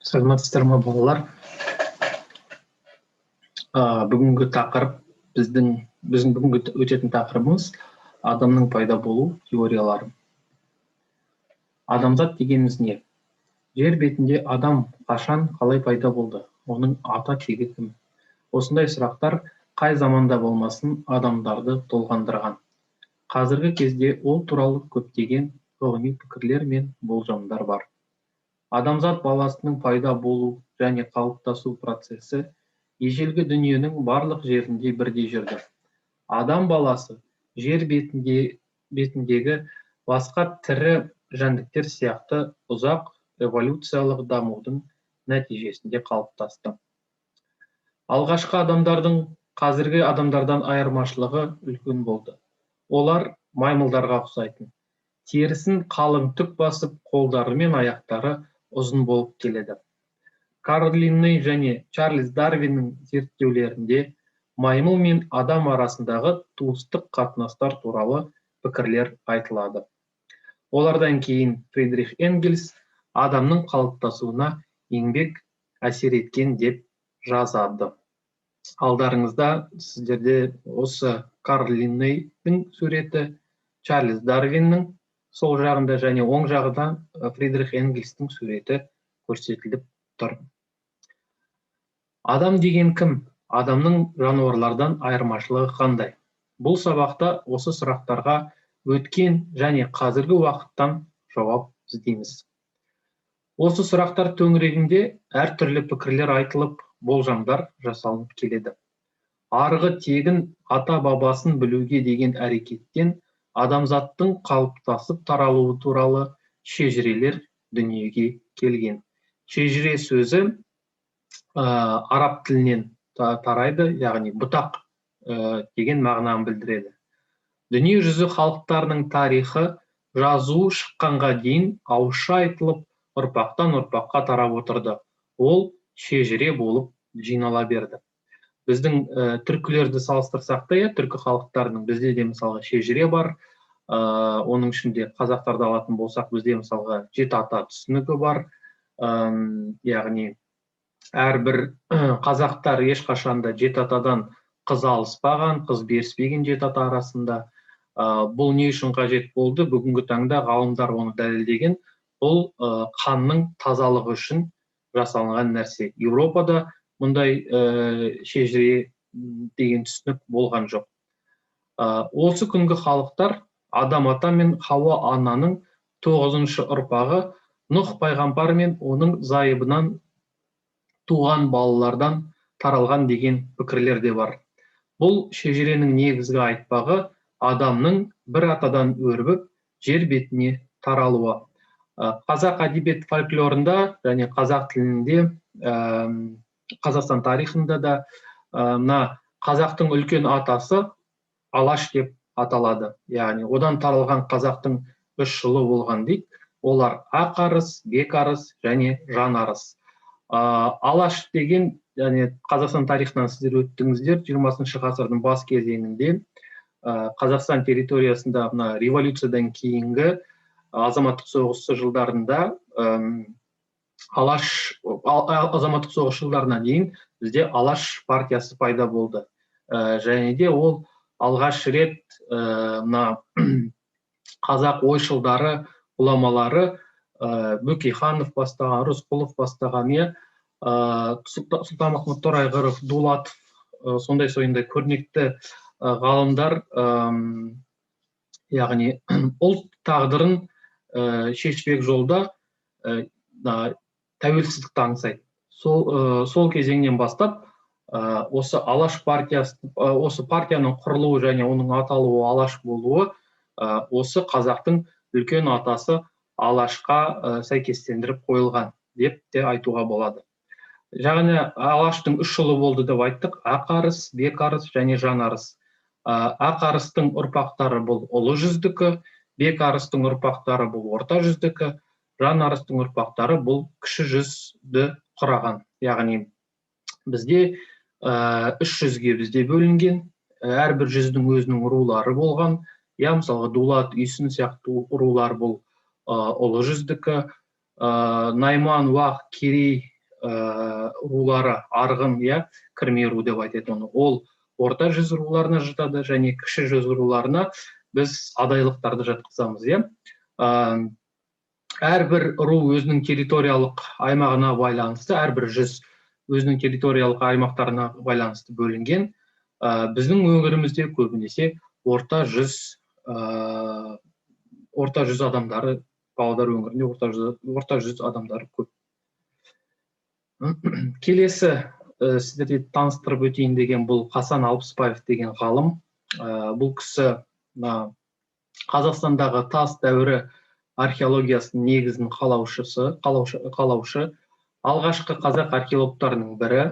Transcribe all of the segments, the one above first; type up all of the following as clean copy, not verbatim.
Саламатсыздар ма, балалар? Бүгінгі тақырып, біздің бүгінгі өтетін тақырыбымыз – адамның пайда болу теориялары. Адамзат дегеніміз не? Жер бетінде адам қашан, қалай пайда болды? Оның ата тегі кім? Осындай сұрақтар қай заманда болмасын адамдарды толғандырған. Қазіргі кезде ол туралы көптеген ғылыми пікірлер мен болжамдар бар. Адамзат баласының пайда болу және қалыптасу процесі ежелгі дүниенің барлық жерінде бірдей жүрді. Адам баласы жер бетіндегі басқа тірі жәндіктер сияқты ұзақ эволюциялық дамудың нәтижесінде қалыптасты. Алғашқы адамдардың қазіргі адамдардан айырмашылығы үлкен болды. Олар маймылдарға ұқсайтын. Терісін қалың түк басып, қолдары мен аяқтары ұзын болып келеді. Карл Линней және Чарльз Дарвиннің зерттеулерінде маймыл мен адам арасындағы туыстық қатынастар туралы пікірлер айтылады. Олардан кейін Фридрих Энгельс адамның қалыптасуына еңбек әсер еткен деп жазады. Алдарыңызда сіздерде осы Карл Линнейдің суреті, Чарльз Дарвиннің сол жағында және оң жағында Фридрих Энгельстің суреті көрсетіліп тұр. Адам деген кім? Адамның жануарлардан айырмашылығы қандай? Бұл сабақта осы сұрақтарға өткен және қазіргі уақыттан жауап іздейміз. Осы сұрақтар төңірегінде әртүрлі пікірлер айтылып, болжамдар жасалынып келеді. Арғы тегін, ата бабасын білуге деген әрекеттен адамзаттың қалыптасып таралуы туралы шежірелер дүниеге келген. Шежіре сөзі араб тілінен тарайды, яғни бұтақ деген мағынаны білдіреді. Дүние жүзі халықтарының тарихы жазуы шыққанға дейін ауызша айтылып, ұрпақтан ұрпаққа тарап отырды. Ол шежіре болып жинала берді. Біздің түркілерді салыстырсақ та, иә, түркі халықтарының, бізде де, мысалға, шежіре бар. Оның ішінде қазақтарды алатын болсақ, бізде, мысалға, жеті ата түсінігі бар. Яғни әрбір қазақтар ешқашан да жеті атадан қыз алыспаған, қыз беріспеген жеті ата арасында. Бұл не үшін қажет болды? Бүгінгі таңда ғалымдар оны дәлелдеген: бұл қанның тазалығы үшін жасалынған нәрсе. Еуропада мұндай шежіре деген түсінік болған жоқ. Осы күнгі халықтар Адам ата мен Хауа ананың тоғызыншы ұрпағы Нұх пайғамбар мен оның зайыбынан туған балалардан таралған деген пікірлер де бар. Бұл шежіренің негізгі айтпағы – адамның бір атадан өрбіп, жер бетіне таралуы. Қазақ әдебиет фольклорында және қазақ тілінде, Қазақстан тарихында да мына қазақтың үлкен атасы Алаш деп аталады. Яғни одан таралған қазақтың үш ұлы болған дейді. Олар – Ақ Арыс, Бек Арыс және Жан Арыс. Алаш деген, және Қазақстан тарихынан сіздер өттіңіздер, 20-шы ғасырдың бас кезеңінде Қазақстан территориясында мына революциядан кейінгі азаматтық соғыс жылдарында, Алаш, азаматтық соғыс жылдарына дейін бізде Алаш партиясы пайда болды. Және де ол алғаш рет мына қазақ ойшылдары, ғұламалары, Бөкейханов бастаған, Рысқұлов бастаған, иә, Сұлтанмахмұт Торайғыров, Дулатов, сондай көрнекті ғалымдар, яғни ұлт тағдырын шешпек жолда тәуелсіздікті аңсайды. Сол кезеңнен бастап осы Алаш партиясы, осы партияның құрылуы және оның аталуы Алаш болуы осы қазақтың үлкен атасы Алашқа сәйкестендіріп қойылған деп те айтуға болады. Яғни Алаштың үш ұлы болды деп айттық: Ақ Арыс, Бек Арыс және Жан Арыс. Ақ Арыстың ұрпақтары бұл Ұлы жүздікі, Бек Арыстың ұрпақтары бұл Орта жүздікі, Жан Арыстың ұрпақтары бұл Кіші жүзді құраған. Яғни бізде үш жүзге бізде бөлінген, әрбір жүздің өзінің рулары болған, иә. Мысалға, Дулат, Үйсін сияқты рулар бұл Ұлы жүздікі, Найман, Уақ, Керей. рулары, арғын, иә, кірме ру деп айтады оны. Ол орта жүз руларына жатады және кіші жүз руларына біз адайлықтарды жатқызамыз, иә. Әрбір ру өзінің территориялық аймағына байланысты, әрбір жүз өзінің территориялық аймақтарына байланысты бөлінген. Біздің өңірімізде көбінесе орта жүз адамдары, Павлодар өңірінде орта жүз адамдары көп. Келесі сіздерге таныстырып өтейін деген бұл Қасан Алпысбаев деген ғалым. Бұл кісі мына Қазақстандағы тас дәуірі археологиясының негізін қалаушы, алғашқы қазақ археологтарының бірі.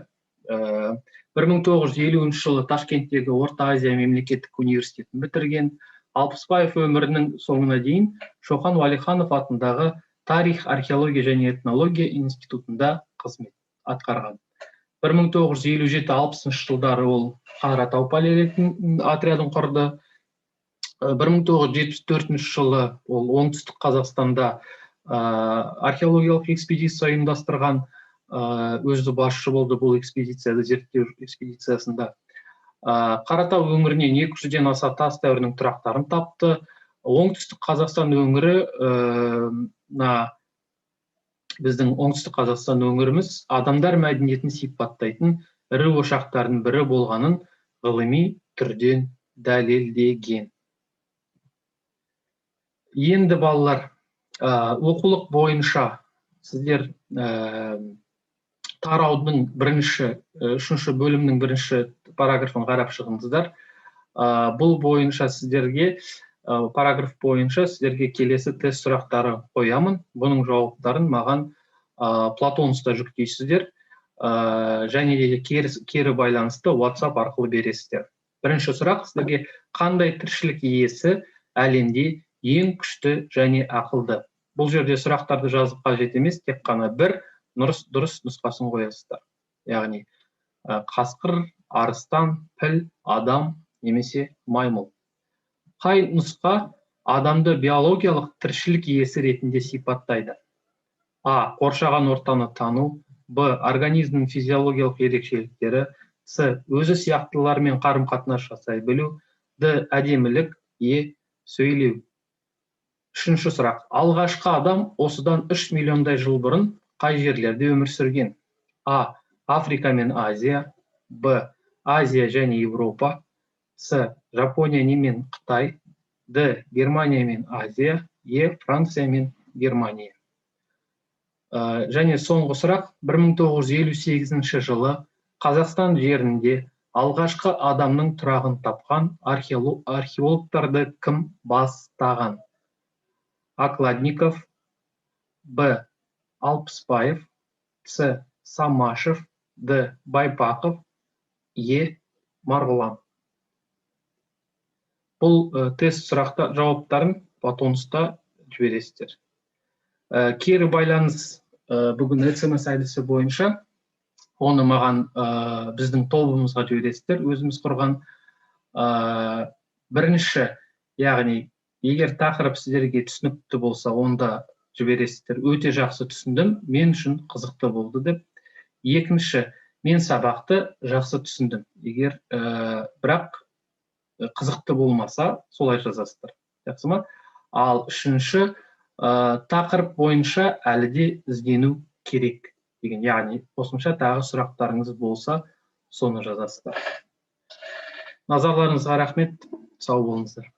1950 жылы Ташкенттегі Орта Азия мемлекеттік университетін бітірген. Алпысбаев өмірінің соңына дейін Шоқан Уәлиханов атындағы тарих, археология және этнология институтында қызмет атқарған. 1957-60 жылдары ол Қаратау палеолитін отрядын құрды. 1974 жылы ол Оңтүстік Қазақстанда археологиялық экспедиция ұйымдастырған, өзі басшы болды бұл экспедицияда, зерттеу экспедициясында. Қаратау өңірінен 200-ден аса тас дәуірінің тұрақтарын тапты. Оңтүстік Қазақстан өңірі, мына біздің Оңтүстік Қазақстан өңіріміз адамдар мәдениетін сипаттайтын ірі ошақтардың бірі болғанын ғылыми түрден дәлелдеген. Енді, балалар, оқулық бойынша сіздер тараудың бірінші, үшінші бөлімнің бірінші параграфын қарап шығыңыздар. Бұл бойынша сіздерге, параграф бойынша сіздерге келесі тест сұрақтары қоямын. Бұның жауаптарын маған Платонуста жүктейсіздер және де кері байланысты WhatsApp арқылы бересіздер. Бірінші сұрақ сіздерге: қандай тіршілік иесі әлемде ең күшті және ақылды? Бұл жерде сұрақтарды жазып қажет емес, тек қана бір дұрыс нұсқасын қоясыздар, яғни қасқыр, арыстан, піл, адам немесе маймыл. Қай нұсқа адамды биологиялық тіршілік иесі ретінде сипаттайды? А. Қоршаған ортаны тану. Б. Организмнің физиологиялық ерекшеліктері. С. Өзі сияқтылармен қарым қатынас жасай білу. Д. Әдемілік. Е. Сөйлеу. Үшінші сұрақ: алғашқы адам осыдан 3 миллиондай жыл бұрын қай жерлерде өмір сүрген? А. Африка мен Азия. Б. Азия және Еуропа. С. Жапония мен Қытай. Д. Германия мен Азия. Е. Франция мен Германия. Және соңғы сұрақ: 1958 жылы Қазақстан жерінде алғашқы адамның тұрағын тапқан археологтарды кім бастаған? А. Кладников. Б. Алпысбаев. С. Самашев. Д. Байпақов. Е. Марғұлан. Бұл тест сұрақта жауаптарын Платонуста жібересіздер. Кері байланыс бүгін СМС әдісі бойынша, оны маған біздің тобымызға жібересіздер, өзіміз құрған. Бірінші, яғни егер тақырып сіздерге түсінікті болса, онда жібересіздер: «Өте жақсы түсіндім, мен үшін қызықты болды» деп. Екінші: «Мен сабақты жақсы түсіндім». Егер бірақ қызықты болмаса, солай жазасыздар, жақсы ма? Ал үшінші, тақырып бойынша әлі де іздену керек деген, яғни қосымша тағы сұрақтарыңыз болса, соны жазасыздар. Назарларыңызға рахмет, сау болыңыздар.